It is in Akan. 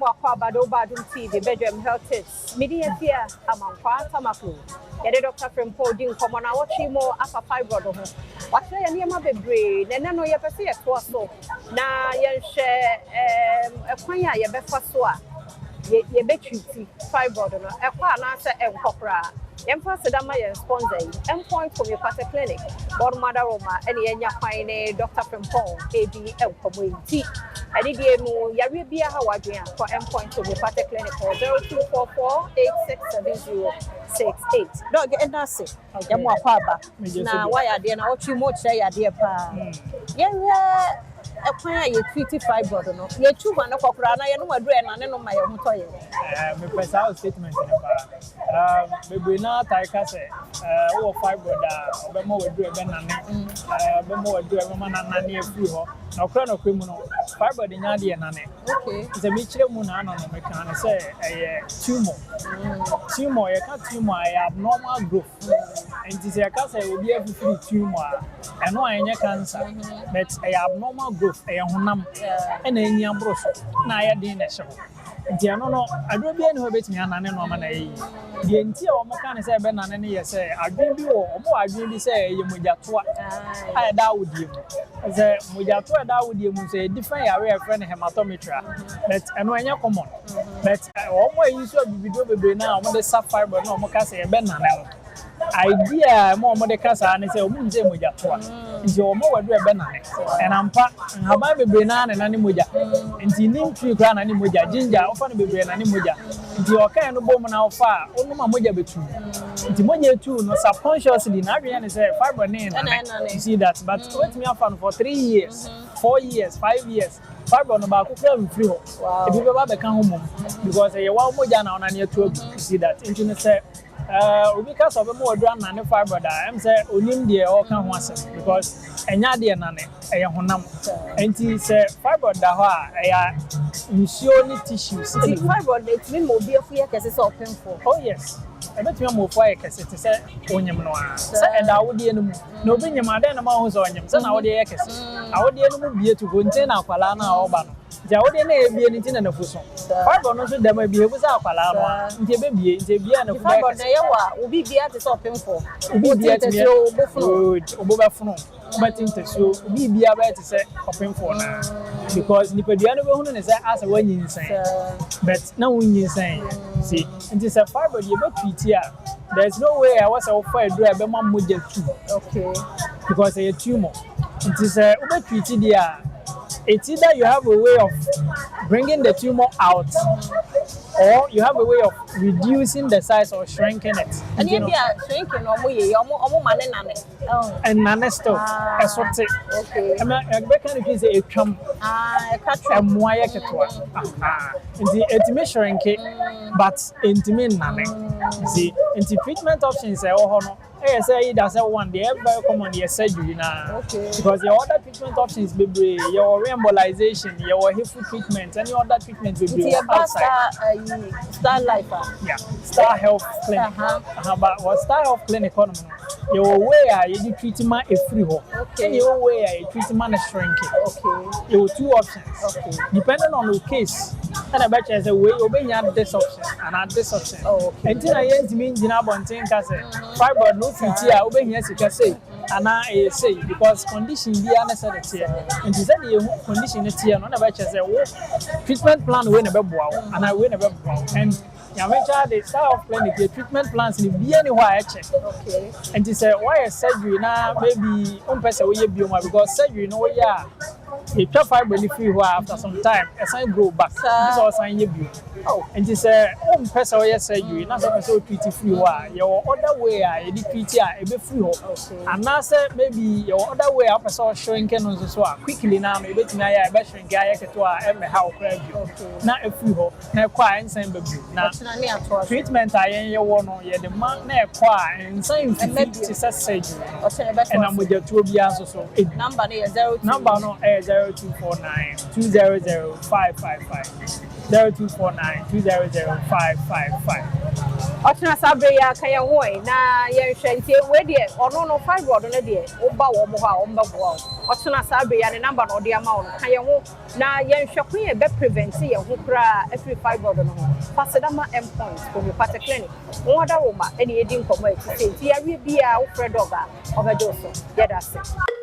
Yɛma wo akwaaba de wo ba Adom TV Bedwam Health Tips. Me din Afia Amankwaa Tamaklo. Yɛne Dɔkta Frimpong di nkɔmmɔ na awɔtwe mu afa fibroid ho. Wakyerɛ yɛn nneɛma bebree na ɛnɛ no yɛpɛ sɛ yɛtoa so na yɛnhwɛ ɛkwan a yɛbɛfa so a yɛbɛtreat fibroid no. Ɛkɔ anaasɛ ɛnkɔ koraa. Yɛmfa aseda ma yɛn sponsor yi, Mpoint Homeopathic Clinic. Wɔn adaworoma ɛne yɛnya kwan ne Dr. Frimpong edi nkɔmmɔ yi. Nti ɛne mu yareɛ biara ha wadwen a, kɔ Mpoint Homeopathic Clinic wɔ 0244867068. Doc, ɛda ase. Yɛma wo akwaaba. Na wayɛ adeɛ na wɔtwe mu kyerɛ yɛ adeɛ paa. Yɛhwɛ ɛkwan a yɛtreat fibroid no. Yɛtu hɔ no kɔkoraa na yɛnom aduru ɛnane no ma yɛn ho tɔ yɛn? Mepɛ saa statement no paa. Bebree naa tae ka sɛ wowɔ fibroid a, ɔbɛma waduru ɛbɛnane, ɔbɛma waduru ɛbɛma nanane afiri hɔ. Na ɔkora nɔkora mu no, fibroid nyɛ adeɛ nane. Sɛ mekyerɛ mu na ano no, meka no sɛ ɛyɛ tumor. Tumor, yɛka tumor a, ɛyɛ abnormal growth. Nti sɛ yɛka sɛ obi afifiri tumor a, ɛno a ɛnyɛ cancer, but ɛyɛ abnormal growth, ɛyɛ honam ɛna ɛnyi aboro so na ayɛ den na ɛhyɛ hɔ. Nti ɛno no, aduro biara ni hɔ bɛtumi anane no ama na ɛyɛ yie. Deɛ nti a wɔn ka ne sɛ ɛbɛnane no yɛ sɛ adwene bi wɔ wɔn wɔ adwene bi sɛ ɛyɛ mogyatoa a ɛda awodie mu. Sɛ mogyatoa a ɛda awodie mu nso, ɛyɛ different yare a yɛfrɛ no hematometra, but ɛno ɛnyɛ common. But wɔn a yi nso abibiduro bebree na wɔn de sa fibroid na wɔn ka sɛ ɛbɛnane no, idea a ɛma wɔn de ka saa ne sɛ wɔn nim sɛ mogyatoa, nti wɔn wɔ aduro ɛbɛnane. Ɛnampa nhaban bebree naa na ɛnane mogya. Nti neem tree koraa nane mogya, ginger wofa no bebree nane mogya. Nti ɔkae no bɔ mu na wofa a, wonom a, mogya bɛtu. Nti mogya etu no, subconsciously na adwene ne sɛ fibroid ne nane. You see that? But wobɛtumi afa no for 3 years, 4 years, 5 years, fibroid no baako koraa mfiri hɔ. Ebi bɛba bɛka ho mom because ɛyɛ wa mogya na ɔnane atu agu. You see that? Nti no, sɛ obi ka sɛ ɔbɛma waduru anane fibroid a, sɛ onim deɛ ɔka ho asɛm, because ɛnyɛ adeɛ nane, ɛyɛ honam. Nti sɛ fibroid da hɔ a, ɛyɛ nsuo ne tissues. Nti fibroid na etumi ma obi afu yɛ kɛse sɛ ɔpemfoɔ? Oh yes, ɛbɛtumi ama ofu ayɛ kɛse te sɛ onyim no ara. Sɛ ɛda awodeɛ no mu na obi nyim adan na ma ɔho sɛ ɔnyim sɛ na awodeɛ yɛ kɛse, awodeɛ no mu bie to nti na akwadaa no a ɔba no, nti awodeɛ no a ebie no nti na n'afu so. Fibroid no nso dɛm ebie ebu sɛ akwadaa no a, nti ebebie, nti ebie a, n'afu bɛyɛ fibroid na kɛse. Ɛyɛ wɔ a, obi bia te sɛ ɔpemfoɔ. Obi bia wote tumi ntasuo, obofono. Good, obo bɛfono, wobɛte ntasuo, obi bia bɛyɛ te sɛ ɔpemfoɔ naa, because nipadua no bɛhunu ne sɛ asɛ woanyinsɛn, but na wonyinsɛn. See, nti sɛ fibroid yɛbɛtreat a, there is no way a ɛwɔ sɛ wofa aduru a ɛbɛma mogya tu because ɛyɛ tumor. Nti sɛ wobɛtreat deɛ a, it's either you have a way of bringing the tumor out or you have a way of reducing the size or shrinking it. Ɛne Nti no, ebi a shrinking na ɔmo yɛ yi, ɔmo ma ne nane? Ɛnane still, ɛso te. Ɛma ɛbɛka ne twi sɛ etwam. Ah, ɛka twam. Ɛmmoa yɛ ketewa. Aha. Nti ɛtumi shrink but ɛntumi nnane. Nti treatment options a ɛwɔ hɔ no, ɛyɛ sɛ either sɛ one deɛ, ɛyɛ very common, yɛ surgery na because yɛwɔ other treatment options bebree. Yɛwɔ re-embolization, yɛwɔ HIFU treatment, ɛne other treatment bebree Nti wɔ yɛba outside. Star ayi, Star Life a? Yeah, Star Health Clinic. Aha, but wɔ Star Health Clinic hɔnom no, yɛwɔ way a yɛde treat ma efiri hɔ, ɛna yɛwɔ way a yɛ treat ma no shrink. Yɛwɔ two options depending on the case, ɛna ɛbɛkyerɛ sɛ wei obɛnya this option anaa this option. Oh, okay. Nti na yɛntumi ngyina abɔnten ka sɛ fibroid no treat a, wobɛhia sika sei anaa ɛyɛ sei, because condition biara ne sɛ de teɛ. Nti sɛdeɛ yɛhu condition no teɛ no, na ɛbɛkyerɛ sɛ wo treatment plan wei na ɛbɛboa wo anaa wei na ɛbɛboa wo. And Nyame nkyɛn de, Star Health Clinic yɛ treatment plans no bia ni hɔ a ɛkyɛ. Nti sɛ woayɛ surgery na maybe wompɛ sɛ woyɛ bio mu a, because surgery no woyɛ a, yɛtwa fibroid no firi hɔ a, after some time ɛsan grow back. Nti sɛ ɔsan yɛ bio. Nti sɛ wompɛ sɛ woyɛ surgery na sɛ wopɛ sɛ wotreat firi hɔ a, yɛwɔ other way a yɛde treat a ɛbɛfiri hɔ, anaasɛ maybe yɛwɔ other way a wopɛ sɛ ɔshrink no nso so a, quickly na no yɛbɛtumi ayɛ a ɛbɛshrink ayɛ ketewa a ɛmmɛha wo koraa bio na ɛfiri hɔ na ɛkɔ a, ɛnsan ba bio. Na Ɔkyena ne atoa so. Treatment a yɛn yɛwɔ no, yɛde ma na ɛkɔ a, ɛnsan Ɛmmɛ mfifi bio. te sɛ surgery no. Ɔkyena ɛbɛtoa Ɛna so. mogyatuo biara nso so ɛdi. Number no yɛ 02 Number no ɛyɛ 0249 200 555, 0249 200 555. Ɔkyena saa berɛ yi ara ka yɛn ho ɛ na yɛnhwɛ. Nti wei deɛ ɔno no fibroid no deɛ woba wɔn hɔ a wɔn bɛboa wo. Ɔkyena saa berɛ yi ara ne number na ɔde ama wo no, ka yɛn ho na yɛnhwɛ kwan a yɛbɛ prevent yɛn ho koraa afiri fibroid no ho. Fa aseda ma Mpoint Homeopathic Clinic. Wɔn adaworoma ɛna yɛdi nkɔmmɔ a ɛte sei. Nti yareɛ biara wofrɛ dɔg a ɔbɛgye wo so. Yɛda ase.